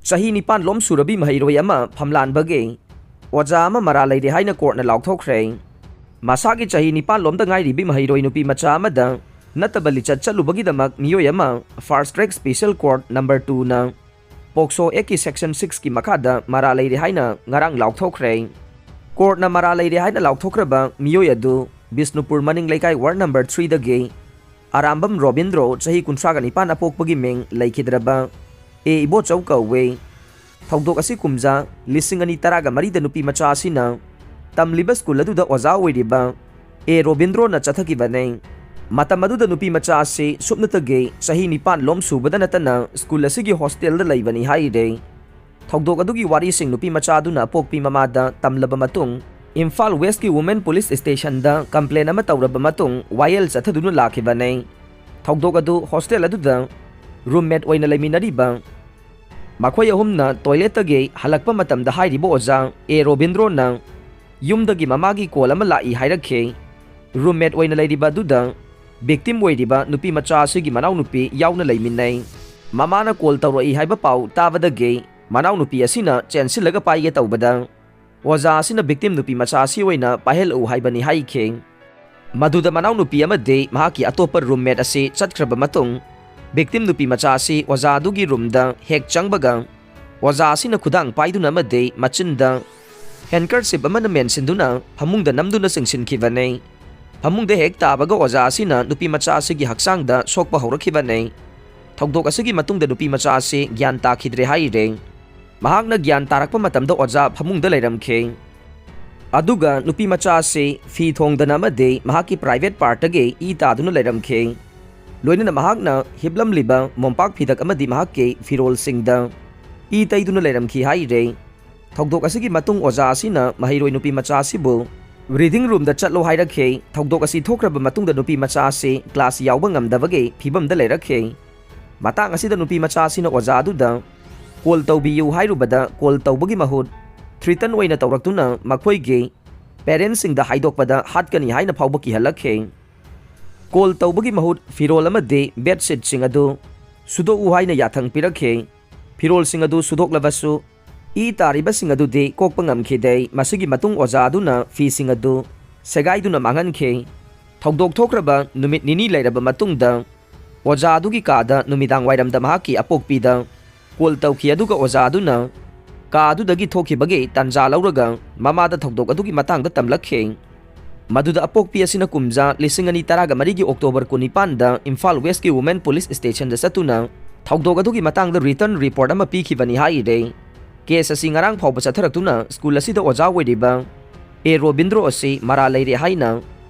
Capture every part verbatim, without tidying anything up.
ꯆꯍꯤ ꯅꯤꯄꯥꯟ ꯂꯣꯝ ꯁꯨꯔꯕꯤ ꯃꯍꯩꯔꯣꯏ ꯑꯃ ꯐꯝꯂꯥꯟꯕꯒꯤ ꯑꯣꯖꯥ ꯑꯃ ꯃꯔꯥ ꯂꯩꯔꯦ ꯍꯥꯏꯅ ꯀꯣꯔꯠꯅ ꯂꯥꯎꯊꯣꯛꯈ꯭ꯔꯦ꯫ ꯃꯁꯥꯒꯤ ꯆꯍꯤ ꯅꯤꯄꯥꯟ ꯂꯣꯝꯗ ꯉꯥꯏꯔꯤꯕꯤ ꯃꯍꯩꯔꯣꯏ ꯅꯨꯄꯤ ꯃꯆꯥ ꯑꯃꯗ ꯅꯠꯇꯕ ꯂꯤꯆꯠ ꯆꯠꯂꯨꯕꯒꯤꯗꯃꯛ ꯃꯤꯑꯣꯏ ꯑꯃ Fast Track Special Court Number Two ꯅ POCSO Act ꯀꯤ Section Six ꯀꯤ ꯃꯈꯥꯗ ꯃꯔꯥ ꯂꯩꯔꯦ ꯍꯥꯏꯅ ꯉꯔꯥꯡ ꯂꯥꯎꯊꯣꯛꯈ꯭ꯔꯦ꯫ ꯀꯣꯔꯠꯅ ꯃꯔꯥ ꯂꯩꯔꯦ ꯍꯥꯏꯅ ꯂꯥꯎꯊꯣꯛꯈ꯭ꯔꯕ ꯃꯤꯑꯣꯏ ꯑꯗꯨ ꯕꯤꯁꯅꯨꯄꯨꯔ ꯃꯅꯤꯡ ꯂꯩꯀꯥꯏ Ward Number Three ꯗꯒꯤ ꯑꯔꯥꯝꯕꯝ ꯔꯣꯕꯤꯟꯗ꯭ꯔꯣ, ꯆꯍꯤ ꯀꯨꯟꯊ꯭ꯔꯥꯒ ꯅꯤꯄꯥꯟ, ꯑꯄꯣꯛꯄꯒꯤ ꯃꯤꯡ ꯂꯩꯈꯤꯗ꯭ꯔꯕ ꯑꯦ ꯏꯕꯣꯆꯧ ꯀꯧꯋꯦ꯫ ꯊꯧꯗꯣꯛ ꯑꯁꯤ ꯀꯨꯝꯖꯥ ꯂꯤꯁꯤꯡ ꯑꯅꯤ ꯇꯔꯥꯒ ꯃꯔꯤꯗ ꯅꯨꯄꯤ ꯃꯆꯥ ꯑꯁꯤꯅ ꯇꯝꯂꯤꯕ ꯁ꯭ꯀꯨꯜ ꯑꯗꯨꯗ ꯑꯣꯖꯥ ꯑꯣꯏꯔꯤꯕ ꯑꯦ ꯔꯣꯕꯤꯟꯗ꯭ꯔꯣꯅ ꯆꯠꯊꯈꯤꯕꯅꯤ꯫ ꯃꯇꯝ ꯑꯗꯨꯗ ꯅꯨꯄꯤ ꯃꯆꯥ ꯑꯁꯤ ꯁꯨꯞꯅꯇꯒꯤ ꯆꯍꯤ ꯅꯤꯄꯥꯟ ꯂꯣꯝ ꯁꯨꯕꯗ ꯅꯠꯇꯅ ꯁ꯭ꯀꯨꯜ ꯑꯁꯤꯒꯤ ꯍꯣꯁꯇꯦꯜꯗ ꯂꯩꯕꯅꯤ ꯍꯥꯏꯔꯦ꯫ ꯊꯧꯗꯣꯛ ꯑꯗꯨꯒꯤ ꯋꯥꯔꯤꯁꯤꯡ ꯅꯨꯄꯤ ꯃꯆꯥ ꯑꯗꯨꯅ ꯑꯄꯣꯛꯄꯤ ꯃꯃꯥꯗ ꯇꯝꯂꯕ ꯃꯇꯨꯡ, ꯏꯝꯐꯥꯜ ꯋꯦꯁꯀꯤ Women Police Stationꯗ complain ꯑꯃ ꯇꯧꯔꯕ ꯃꯇꯨꯡ ꯋꯥꯌꯦꯜ ꯆꯠꯊꯗꯨꯅ ꯂꯥꯛꯈꯤꯕꯅꯤ꯫ ꯊꯧꯗꯣꯛ ꯑꯗꯨ ꯍꯣꯁꯇꯦꯜ ꯑꯗꯨꯗ roommate ꯑꯣꯏꯅ ꯂꯩꯃꯤꯟꯅꯔꯤꯕ ꯃꯈꯣꯏ ꯑꯍꯨꯝꯅ toiletꯇꯒꯤ ꯍꯜꯂꯛꯄ ꯃꯇꯝꯗ ꯍꯥꯏꯔꯤꯕ ꯑꯣꯖꯥ ꯑꯦ ꯔꯣꯕꯤꯟꯗ꯭ꯔꯣꯅ ꯌꯨꯝꯗꯒꯤ ꯃꯃꯥꯒꯤ call ꯑꯃ ꯂꯥꯛꯏ ꯍꯥꯏꯔꯛꯈꯤ꯫ Roommate ꯑꯣꯏꯅ ꯂꯩꯔꯤꯕ ꯑꯗꯨꯗ victim ꯑꯣꯏꯔꯤꯕ ꯅꯨꯄꯤ ꯃꯆꯥ ꯑꯁꯤꯒꯤ ꯃꯅꯥꯎꯅꯨꯄꯤ ꯌꯥꯎꯅ ꯂꯩꯃꯤꯟꯅꯩ꯫ ꯃꯃꯥꯅ call ꯇꯧꯔꯛꯏ ꯍꯥꯏꯕ ꯄꯥꯎ ꯇꯥꯕꯗꯒꯤ ꯃꯅꯥꯎꯅꯨꯄꯤ ꯑꯁꯤꯅ ꯆꯦꯟꯁꯤꯜꯂꯒ ꯄꯥꯏꯒꯦ ꯇꯧꯕꯗ, ꯑꯣꯖꯥ ꯑꯁꯤꯅ victim ꯅꯨꯄꯤ ꯃꯆꯥ ꯑꯁꯤ ꯑꯣꯏꯅ ꯄꯥꯏꯍꯜꯂꯛꯎ ꯍꯥꯏꯕꯅꯤ ꯍꯥꯏꯈꯤ꯫ ꯃꯗꯨꯗ ꯃꯅꯥꯎꯅꯨꯄꯤ ꯑꯃꯗꯤ ꯃꯍꯥꯛꯀꯤ ꯑꯇꯣꯞꯄ roommate ꯑꯁꯤ ꯆꯠꯈ꯭ꯔꯕ ꯃꯇꯨꯡ, victim ꯅꯨꯄꯤ ꯃꯆꯥ ꯑꯁꯤ ꯑꯣꯖꯥ ꯑꯗꯨꯒꯤ roomꯗ ꯍꯦꯛ ꯆꯪꯕꯒ, ꯑꯣꯖꯥ ꯑꯁꯤꯅ ꯈꯨꯗꯥꯡ ꯄꯥꯏꯗꯨꯅ ꯑꯃꯗꯤ ꯃꯆꯤꯟꯗ handkerchief ꯑꯃꯅ ꯃꯦꯟꯁꯤꯟꯗꯨꯅ ꯐꯃꯨꯡꯗ ꯅꯝꯗꯨꯅ ꯆꯤꯡꯁꯤꯟꯈꯤꯕꯅꯤ꯫ ꯐꯃꯨꯡꯗ ꯍꯦꯛ ꯇꯥꯕꯒ ꯑꯣꯖꯥ ꯑꯁꯤꯅ ꯅꯨꯄꯤ ꯃꯆꯥ ꯑꯁꯤꯒꯤ ꯍꯛꯆꯥꯡꯗ ꯁꯣꯛꯄ ꯍꯧꯔꯛꯈꯤꯕꯅꯤ꯫ ꯊꯧꯗꯣꯛ ꯑꯁꯤꯒꯤ ꯃꯇꯨꯡꯗ ꯅꯨꯄꯤ ꯃꯆꯥ ꯑꯁꯤ ꯒ꯭ꯌꯥꯟ ꯇꯥꯈꯤꯗ꯭ꯔꯦ ꯍꯥꯏꯔꯦ꯫ ꯃꯍꯥꯛꯅ ꯒ꯭ꯌꯥꯟ ꯇꯥꯔꯛꯄ ꯃꯇꯝꯗ ꯑꯣꯖꯥ ꯐꯃꯨꯡꯗ ꯂꯩꯔꯝꯈꯤ꯫ ꯑꯗꯨꯒ ꯅꯨꯄꯤ ꯃꯆꯥ ꯑꯁꯤ ꯐꯤ ꯊꯣꯡꯗꯅ ꯑꯃꯗꯤ ꯃꯍꯥꯛꯀꯤ private partꯇꯒꯤ ꯏ ꯇꯥꯗꯨꯅ ꯂꯩꯔꯝꯈꯤ꯫ ꯂꯣꯏꯅꯅ ꯃꯍꯥꯛꯅ ꯍꯤꯞꯂꯝꯂꯤꯕ ꯃꯣꯝꯄꯥꯛ ꯐꯤꯗꯛ ꯑꯃꯗꯤ ꯃꯍꯥꯛꯀꯤ ꯐꯤꯔꯣꯜꯁꯤꯡꯗ ꯏ ꯇꯩꯗꯨꯅ ꯂꯩꯔꯝꯈꯤ ꯍꯥꯏꯔꯦ꯫ ꯊꯧꯗꯣꯛ ꯑꯁꯤꯒꯤ ꯃꯇꯨꯡ ꯑꯣꯖꯥ ꯑꯁꯤꯅ ꯃꯍꯩꯔꯣꯏ ꯅꯨꯄꯤ ꯃꯆꯥ ꯑꯁꯤꯕꯨ reading roomꯗ ꯆꯠꯂꯣ ꯍꯥꯏꯔꯛꯈꯤ꯫ ꯊꯧꯗꯣꯛ ꯑꯁꯤ ꯊꯣꯛꯈ꯭ꯔꯕ ꯃꯇꯨꯡꯗ ꯅꯨꯄꯤ ꯃꯆꯥ ꯑꯁꯤ class ꯌꯥꯎꯕ ꯉꯝꯗꯕꯒꯤ ꯐꯤꯕꯝꯗ ꯂꯩꯔꯛꯈꯤ꯫ ꯃꯇꯥꯡ ꯑꯁꯤꯗ ꯅꯨꯄꯤ ꯃꯆꯥ ꯑꯁꯤꯅ ꯑꯣꯖꯥ ꯑꯗꯨꯗ call ꯇꯧꯕꯤꯌꯨ ꯍꯥꯏꯔꯨꯕꯗ call ꯇꯧꯕꯒꯤ ꯃꯍꯨꯠ threaten ꯑꯣꯏꯅ ꯇꯧꯔꯛꯇꯨꯅ ꯃꯈꯣꯏꯒꯤ parentsꯁꯤꯡꯗ ꯍꯥꯏꯗꯣꯛꯄꯗ ꯍꯥꯠꯀꯅꯤ ꯍꯥꯏꯅ ꯐꯥꯎꯕ ꯀꯤꯍꯜꯂꯛꯈꯤ꯫ Call ꯇꯧꯕꯒꯤ ꯃꯍꯨꯠ ꯐꯤꯔꯣꯜ ꯑꯃꯗꯤ bedsheetꯁꯤꯡ ꯑꯗꯨ ꯁꯨꯗꯣꯛꯎ ꯍꯥꯏꯅ ꯌꯥꯊꯪ ꯄꯤꯔꯛꯈꯤ꯫ ꯐꯤꯔꯣꯜꯁꯤꯡ ꯑꯗꯨ ꯁꯨꯗꯣꯛꯂꯕꯁꯨ, ꯏ ꯇꯥꯔꯤꯕꯁꯤꯡ ꯑꯗꯨꯗꯤ ꯀꯣꯛꯄ ꯉꯝꯈꯤꯗꯦ꯫ ꯃꯁꯤꯒꯤ ꯃꯇꯨꯡ ꯑꯣꯖꯥ ꯑꯗꯨꯅ ꯐꯤꯁꯤꯡ ꯑꯗꯨ ꯁꯦꯒꯥꯏꯗꯨꯅ ꯃꯥꯡꯍꯟꯈꯤ꯫ ꯊꯧꯗꯣꯛ ꯊꯣꯛꯈ꯭ꯔꯕ ꯅꯨꯃꯤꯠ ꯅꯤꯅꯤ ꯂꯩꯔꯕ ꯃꯇꯨꯡꯗ, ꯑꯣꯖꯥ ꯑꯗꯨꯒꯤ ꯀꯥꯗ ꯅꯨꯃꯤꯗꯥꯡ ꯋꯥꯏꯔꯝꯗ ꯃꯍꯥꯛꯀꯤ ꯑꯄꯣꯛꯄꯤꯗ ꯀꯣꯜ ꯇꯧꯈꯤ, ꯑꯗꯨꯒ ꯑꯣꯖꯥ ꯑꯗꯨꯅ ꯀꯥ ꯑꯗꯨꯗꯒꯤ ꯊꯣꯛꯈꯤꯕꯒꯤ ꯇꯥꯟꯖꯥ ꯂꯧꯔꯒ ꯃꯃꯥꯗ ꯊꯧꯗꯣꯛ ꯑꯗꯨꯒꯤ ꯃꯇꯥꯡꯗ ꯇꯝꯂꯛꯈꯤ꯫ ꯃꯗꯨꯗ ꯑꯄꯣꯛꯄꯤ ꯑꯁꯤꯅ ꯀꯨꯝꯖꯥ ꯂꯤꯁꯤꯡ ꯑꯅꯤ ꯇꯔꯥꯒ ꯃꯔꯤꯒꯤ ꯑꯣꯛꯇꯣꯕꯔ ꯀꯨꯟꯅꯤꯄꯥꯟꯗ ꯏꯝꯐꯥꯜ ꯋꯦꯁꯀꯤ ꯋꯨꯃꯦꯟ ꯄꯨꯂꯤꯁ ꯁ꯭ꯇꯦꯁꯟꯗ ꯆꯠꯇꯨꯅ ꯊꯧꯗꯣꯛ ꯑꯗꯨꯒꯤ ꯃꯇꯥꯡꯗ ꯔꯤꯇꯟ ꯔꯤꯄꯣꯔꯠ ꯑꯃ ꯄꯤꯈꯤꯕꯅꯤ ꯍꯥꯏꯔꯦ꯫ ꯀꯦꯁ ꯑꯁꯤ ꯉꯔꯥꯡ ꯐꯥꯎꯕ ꯆꯠꯊꯔꯛꯇꯨꯅ ꯁ꯭ꯀꯨꯜ ꯑꯁꯤꯗ ꯑꯣꯖꯥ ꯑꯣꯏꯔꯤꯕ ꯑꯦ ꯔꯣꯕꯤꯟꯗ꯭ꯔꯣ ꯑꯁꯤ ꯃꯔꯥꯜ ꯂꯩꯔꯦ ꯍꯥꯏꯅ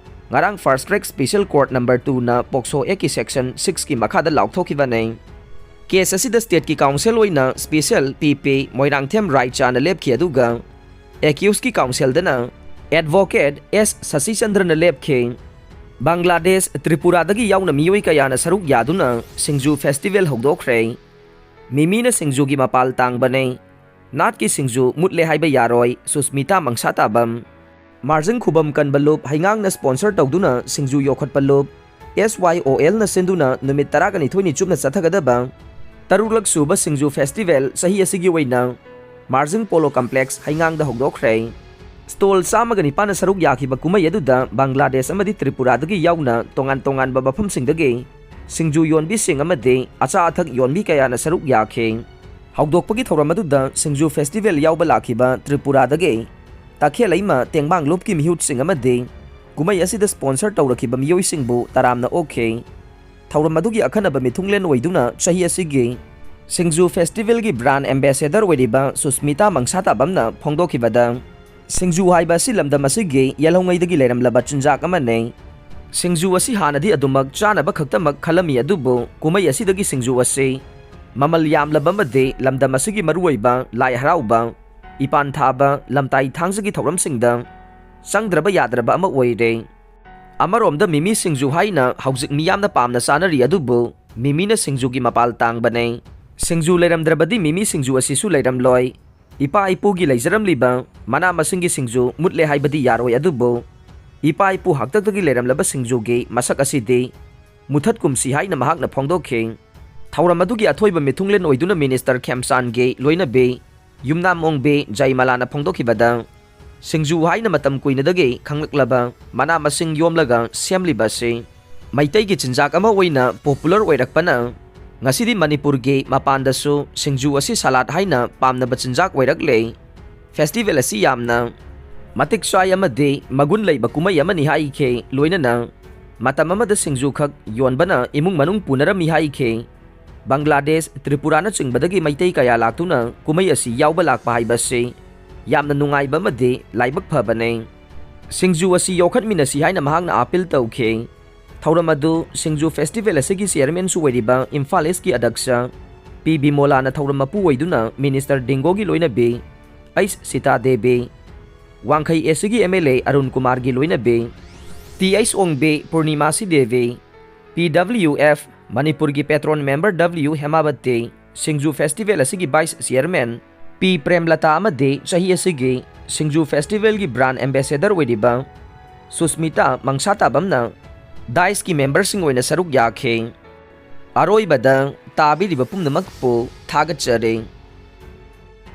ꯉꯔꯥꯡ fast track special court number ꯇꯨꯅ ꯄꯣꯛꯁꯣ ꯑꯦꯛꯀꯤ ꯁꯦꯛꯁꯟ ꯁꯤꯛꯁꯀꯤ ꯃꯈꯥꯗ ꯂꯥꯎꯊꯣꯛꯈꯤꯕꯅꯤ꯫ ꯀꯦꯁ ꯑꯁꯤꯗ ꯁ꯭ꯇꯦꯠꯀꯤ ꯀꯥꯎꯟꯁꯤꯜ ꯑꯣꯏꯅ ꯁ꯭ꯄꯦꯁꯦꯜ ꯄꯤ ꯄꯤ ꯃꯣꯏꯔꯥꯡꯊꯦꯝ ꯔꯥꯏꯆꯥꯅ ꯂꯦꯞꯈꯤ, ꯑꯗꯨꯒ ꯑꯦꯀ꯭ꯌꯨꯁꯀꯤ ꯀꯥꯎꯟꯁꯤꯜꯗꯅ ꯑꯦꯗꯚꯣꯀꯦꯠ ꯑꯦꯁ ꯁꯁꯤꯆꯟꯗ꯭ꯔꯅ ꯂꯦꯞꯈꯤ꯫ ꯕꯪꯒ꯭ꯂꯥꯗꯦꯁ, ꯇ꯭ꯔꯤꯄꯨꯔꯥꯗꯒꯤ ꯌꯥꯎꯅ ꯃꯤꯑꯣꯏ ꯀꯌꯥꯅ ꯁꯔꯨꯛ ꯌꯥꯗꯨꯅ ꯁꯤꯡꯖꯨ ꯐꯦꯁꯇꯤꯚꯦꯜ ꯍꯧꯗꯣꯛꯈ꯭ꯔꯦ꯫ ꯃꯤꯃꯤꯅ ꯁꯤꯡꯖꯨꯒꯤ ꯃꯄꯥꯜ ꯇꯥꯡꯕꯅꯦ꯫ ꯅꯥꯠꯀꯤ ꯁꯤꯡꯖꯨ ꯃꯨꯠꯂꯦ ꯍꯥꯏꯕ ꯌꯥꯔꯣꯏ, ꯁꯨꯁꯃꯤꯇꯥ ꯃꯪꯁꯥꯇꯥꯕꯝ꯫ ꯃꯥꯔꯖꯤꯡ ꯈꯨꯕꯝ ꯀꯟꯕ ꯂꯨꯞ ꯍꯩꯉꯥꯡꯅ ꯁ꯭ꯄꯣꯟꯁꯔ ꯇꯧꯗꯨꯅ ꯁꯤꯡꯖꯨ ꯌꯣꯛꯈꯠꯄ ꯂꯨꯞ ꯑꯦꯁ ꯋꯥꯏ ꯑꯣ ꯑꯦꯜꯅ ꯁꯤꯟꯗꯨꯅ ꯅꯨꯃꯤꯠ ꯇꯔꯥꯒ ꯅꯤꯊꯣꯏꯅꯤ ꯆꯨꯞꯅ ꯆꯠꯊꯒꯗꯕ ꯇꯔꯨꯛꯂꯛ ꯁꯨꯕ ꯁꯤꯡꯖꯨ ꯐꯦꯁꯇꯤꯚꯦꯜ ꯆꯍꯤ ꯑꯁꯤꯒꯤ ꯑꯣꯏꯅ ꯃꯥꯔꯖꯤꯡ ꯄꯣꯂꯣ ꯀꯝꯄ꯭ꯂꯦꯛꯁ ꯍꯩꯉꯥꯡꯗ ꯍꯧꯗꯣꯛꯈ꯭ꯔꯦ꯫ ꯁ꯭ꯇꯣꯜ ꯆꯥꯝꯃꯒ ꯅꯤꯄꯥꯟꯅ ꯁꯔꯨꯛ ꯌꯥꯈꯤꯕ ꯀꯨꯝꯍꯩ ꯑꯗꯨꯗ ꯕꯪꯒ꯭ꯂꯥꯗꯦꯁ ꯑꯃꯗꯤ ꯇ꯭ꯔꯤꯄꯨꯔꯥꯗꯒꯤ ꯌꯥꯎꯅ ꯇꯣꯉꯥꯟ ꯇꯣꯉꯥꯟꯕ ꯃꯐꯝꯁꯤꯡꯗꯒꯤ ꯁꯤꯡꯖꯨ ꯌꯣꯟꯕꯤꯁꯤꯡ ꯑꯃꯗꯤ ꯑꯆꯥ ꯑꯊꯛ ꯌꯣꯟꯕꯤ ꯀꯌꯥꯅ ꯁꯔꯨꯛ ꯌꯥꯈꯤ꯫ ꯍꯧꯗꯣꯛꯄꯒꯤ ꯊꯧꯔꯝ ꯑꯗꯨꯗ ꯁꯤꯡꯖꯨ ꯐꯦꯁꯇꯤꯚꯦꯜ ꯌꯥꯎꯕ ꯂꯥꯛꯈꯤꯕ ꯇ꯭ꯔꯤꯄꯨꯔꯥꯗꯒꯤ ꯇꯈꯦꯜꯂꯩꯃ ꯇꯦꯡꯕꯥꯡꯂꯨꯞꯀꯤ ꯃꯤꯍꯨꯠꯁꯤꯡ ꯑꯃꯗꯤ ꯀꯨꯝꯍꯩ ꯑꯁꯤꯗ ꯁ꯭ꯄꯣꯟꯁꯔ ꯇꯧꯔꯛꯈꯤꯕ ꯃꯤꯑꯣꯏꯁꯤꯡꯕꯨ ꯇꯔꯥꯝꯅ ꯑꯣꯛꯈꯤ꯫ ꯊꯧꯔꯝ ꯑꯗꯨꯒꯤ ꯑꯈꯟꯅꯕ ꯃꯤꯊꯨꯡꯂꯦꯟ ꯑꯣꯏꯗꯨꯅ ꯆꯍꯤ ꯑꯁꯤꯒꯤ ꯁꯤꯡꯖꯨ ꯐꯦꯁꯇꯤꯚꯦꯜꯒꯤ ꯕ꯭ꯔꯥꯟ ꯑꯦꯝꯕꯦꯁꯦꯗꯔ ꯑꯣꯏꯔꯤꯕ ꯁꯨꯁꯃꯤꯇꯥ ꯃꯪꯁꯥꯇꯥꯕꯝꯅ ꯐꯣꯡꯗꯣꯛꯈꯤꯕꯗ, ꯁꯤꯡꯖꯨ ꯍꯥꯏꯕ ꯑꯁꯤ ꯂꯝꯗꯝ ꯑꯁꯤꯒꯤ ꯌꯦꯜꯍꯧꯉꯩꯗꯒꯤ ꯂꯩꯔꯝꯂꯕ ꯆꯤꯟꯖꯥꯛ ꯑꯃꯅꯤ꯫ ꯁꯤꯡꯖꯨ ꯑꯁꯤ ꯍꯥꯟꯅꯗꯤ ꯑꯗꯨꯃꯛ ꯆꯥꯅꯕ ꯈꯛꯇꯃꯛ ꯈꯜꯂꯝꯃꯤ, ꯑꯗꯨꯕꯨ ꯀꯨꯝꯍꯩ ꯑꯁꯤꯗꯒꯤ ꯁꯤꯡꯖꯨ ꯑꯁꯤ ꯃꯃꯜ ꯌꯥꯝꯂꯕ ꯑꯃꯗꯤ ꯂꯝꯗꯝ ꯑꯁꯤꯒꯤ ꯃꯔꯨꯑꯣꯏꯕ ꯂꯥꯏ ꯍꯔꯥꯎꯕ, ꯏꯄꯥꯟ ꯊꯥꯕ, ꯂꯝꯇꯥꯏ ꯊꯥꯡꯖꯒꯤ ꯊꯧꯔꯝꯁꯤꯡꯗ ꯆꯪꯗ꯭ꯔꯕ ꯌꯥꯗ꯭ꯔꯕ ꯑꯃ ꯑꯣꯏꯔꯦ꯫ ꯑꯃꯔꯣꯝꯗ ꯃꯤꯃꯤ ꯁꯤꯡꯖꯨ ꯍꯥꯏꯅ ꯍꯧꯖꯤꯛ ꯃꯤꯌꯥꯝꯅ ꯄꯥꯝꯅ ꯆꯥꯅꯔꯤ, ꯑꯗꯨꯕꯨ ꯃꯤꯃꯤꯅ ꯁꯤꯡꯖꯨꯒꯤ ꯃꯄꯥꯜ ꯇꯥꯡꯕꯅꯦ꯫ ꯁꯤꯡꯖꯨ ꯂꯩꯔꯝꯗ꯭ꯔꯕꯗꯤ ꯃꯤꯃꯤ ꯁꯤꯡꯖꯨ ꯑꯁꯤꯁꯨ ꯂꯩꯔꯝꯂꯣꯏ꯫ ꯏꯄꯥ ꯏꯄꯨꯒꯤ ꯂꯩꯖꯔꯝꯂꯤꯕ ꯃꯅꯥ ꯃꯁꯤꯡꯒꯤ ꯁꯤꯡꯖꯨ ꯃꯨꯠꯂꯦ ꯍꯥꯏꯕꯗꯤ ꯌꯥꯔꯣꯏ, ꯑꯗꯨꯕꯨ ꯏꯄꯥ ꯏꯄꯨ ꯍꯥꯛꯇꯛꯇꯒꯤ ꯂꯩꯔꯝꯂꯕ ꯁꯤꯡꯖꯨꯒꯤ ꯃꯁꯛ ꯑꯁꯤꯗꯤ ꯃꯨꯊꯠꯀꯨꯝꯁꯤ ꯍꯥꯏꯅ ꯃꯍꯥꯛꯅ ꯐꯣꯡꯗꯣꯛꯈꯤ꯫ ꯊꯧꯔꯝ ꯑꯗꯨꯒꯤ ꯑꯊꯣꯏꯕ ꯃꯤꯊꯨꯡꯂꯦꯟ ꯑꯣꯏꯗꯨꯅ ꯃꯤꯅꯤꯁꯇꯔ ꯈꯦꯝꯆꯥꯟꯒꯤ ꯂꯣꯏꯅꯕꯤ ꯌꯨꯝꯅꯥꯝ ꯑꯣꯡꯕꯤ ꯖꯩꯃꯂꯥꯅ ꯐꯣꯡꯗꯣꯛꯈꯤꯕꯗ, ꯁꯤꯡꯖꯨ ꯍꯥꯏꯅ ꯃꯇꯝ ꯀꯨꯏꯅꯗꯒꯤ ꯈꯪꯂꯛꯂꯕ ꯃꯅꯥ ꯃꯁꯤꯡ ꯌꯣꯝꯂꯒ ꯁꯦꯝꯂꯤꯕ ꯑꯁꯤ ꯃꯩꯇꯩꯒꯤ ꯆꯤꯟꯖꯥꯛ ꯑꯃ ꯑꯣꯏꯅ ꯄꯣꯄꯨꯂꯔ ꯑꯣꯏꯔꯛꯄꯅ ꯉꯁꯤꯗꯤ ꯃꯅꯤꯄꯨꯔꯒꯤ ꯃꯄꯥꯟꯗꯁꯨ ꯁꯤꯡꯖꯨ ꯑꯁꯤ ꯁꯂꯥꯗ ꯍꯥꯏꯅ ꯄꯥꯝꯅꯕ ꯆꯤꯟꯖꯥꯛ ꯑꯣꯏꯔꯛꯂꯦ꯫ ꯐꯦꯁꯇꯤꯚꯦꯜ ꯑꯁꯤ ꯌꯥꯝꯅ ꯃꯇꯤꯛ ꯆꯥꯏ ꯑꯃꯗꯤ ꯃꯒꯨꯟ ꯂꯩꯕ ꯀꯨꯝꯍꯩ ꯑꯃꯅꯤ ꯍꯥꯏꯈꯤ꯫ ꯂꯣꯏꯅꯅ ꯃꯇꯝ ꯑꯃꯗ ꯁꯤꯡꯖꯨ ꯈꯛ ꯌꯣꯟꯕꯅ ꯏꯃꯨꯡ ꯃꯅꯨꯡ ꯄꯨꯅꯔꯝꯃꯤ ꯍꯥꯏꯈꯤ꯫ ꯕꯪꯒ꯭ꯂꯥꯗꯦꯁ, ꯇ꯭ꯔꯤꯄꯨꯔꯥꯅꯆꯤꯡꯕꯗꯒꯤ ꯃꯩꯇꯩ ꯀꯌꯥ ꯂꯥꯛꯇꯨꯅ ꯀꯨꯝꯍꯩ ꯑꯁꯤ ꯌꯥꯎꯕ ꯂꯥꯛꯄ ꯍꯥꯏꯕꯁꯤ ꯌꯥꯝꯅ ꯅꯨꯡꯉꯥꯏꯕ ꯑꯃꯗꯤ ꯂꯥꯏꯕꯛ ꯐꯕꯅꯤ꯫ ꯁꯤꯡꯖꯨ ꯑꯁꯤ ꯌꯣꯛꯈꯠꯃꯤꯟꯅꯁꯤ ꯍꯥꯏꯅ ꯃꯍꯥꯛꯅ ꯑꯥꯄꯤꯜ ꯇꯧꯈꯤ꯫ ꯊꯧꯔꯝ ꯑꯗꯨ ꯁꯤꯡꯖꯨ ꯐꯦꯁꯇꯤꯚꯦꯜ ꯑꯁꯤꯒꯤ ꯆꯤꯌꯔꯃꯦꯟꯁꯨ ꯑꯣꯏꯔꯤꯕ ꯏꯝꯐꯥꯜ ꯏꯁꯀꯤ ꯑꯗꯛꯁ ꯄꯤ ꯕꯤꯃꯣꯂꯥꯅ ꯊꯧꯔꯝ ꯃꯄꯨ ꯑꯣꯏꯗꯨꯅ ꯃꯤꯅꯤꯁꯇꯔ ꯗꯤꯡꯒꯣꯒꯤ ꯂꯣꯏꯅꯕꯤ ꯑꯩꯆ ꯁꯤꯇꯥ ꯗꯦꯕꯤ, ꯋꯥꯡꯈꯩ ꯑꯦꯁꯤꯒꯤ ꯑꯦꯝ ꯑꯦꯜ ꯑꯦ ꯑꯔꯨꯟ ꯀꯨꯃꯥꯔꯒꯤ ꯂꯣꯏꯅꯕꯤ ꯇꯤ ꯑꯩꯆ ꯑꯣꯡꯕꯤ ꯄꯨꯔꯅꯤꯃꯥꯁꯤ ꯗꯦꯕꯤ, ꯄꯤ ꯗꯕ꯭ꯂꯤꯎ ꯑꯦꯐ ꯃꯅꯤꯄꯨꯔꯒꯤ ꯄꯦꯇ꯭ꯔꯣꯟ ꯃꯦꯝꯕꯔ ꯗꯕ꯭ꯂꯤꯎ ꯍꯦꯃꯥꯕꯇꯤ, ꯁꯤꯡꯖꯨ ꯐꯦꯁꯇꯤꯚꯦꯜ ꯑꯁꯤꯒꯤ ꯚꯥꯏꯁ ꯆꯤꯌꯔꯃꯦꯟ ꯄꯤ ꯄ꯭ꯔꯦꯝꯂꯇꯥ ꯑꯃꯗꯤ ꯆꯍꯤ ꯑꯁꯤꯒꯤ ꯁꯤꯡꯖꯨ ꯐꯦꯁꯇꯤꯚꯦꯜꯒꯤ ꯕ꯭ꯔꯥꯟ ꯑꯦꯝꯕꯦꯁꯦꯗꯔ ꯑꯣꯏꯔꯤꯕ ꯁꯨꯁꯃꯤꯇꯥ ꯃꯪꯁꯥꯇꯥꯕꯝꯅ ꯗꯥꯏꯁꯀꯤ ꯃꯦꯝꯕꯔꯁꯤꯡ ꯑꯣꯏꯅ ꯁꯔꯨꯛ ꯌꯥꯈꯤ꯫ ꯑꯔꯣꯏꯕꯗ ꯇꯥꯕꯤꯔꯤꯕ ꯄꯨꯝꯅꯃꯛꯄꯨ ꯊꯥꯒꯠꯆꯔꯤ꯫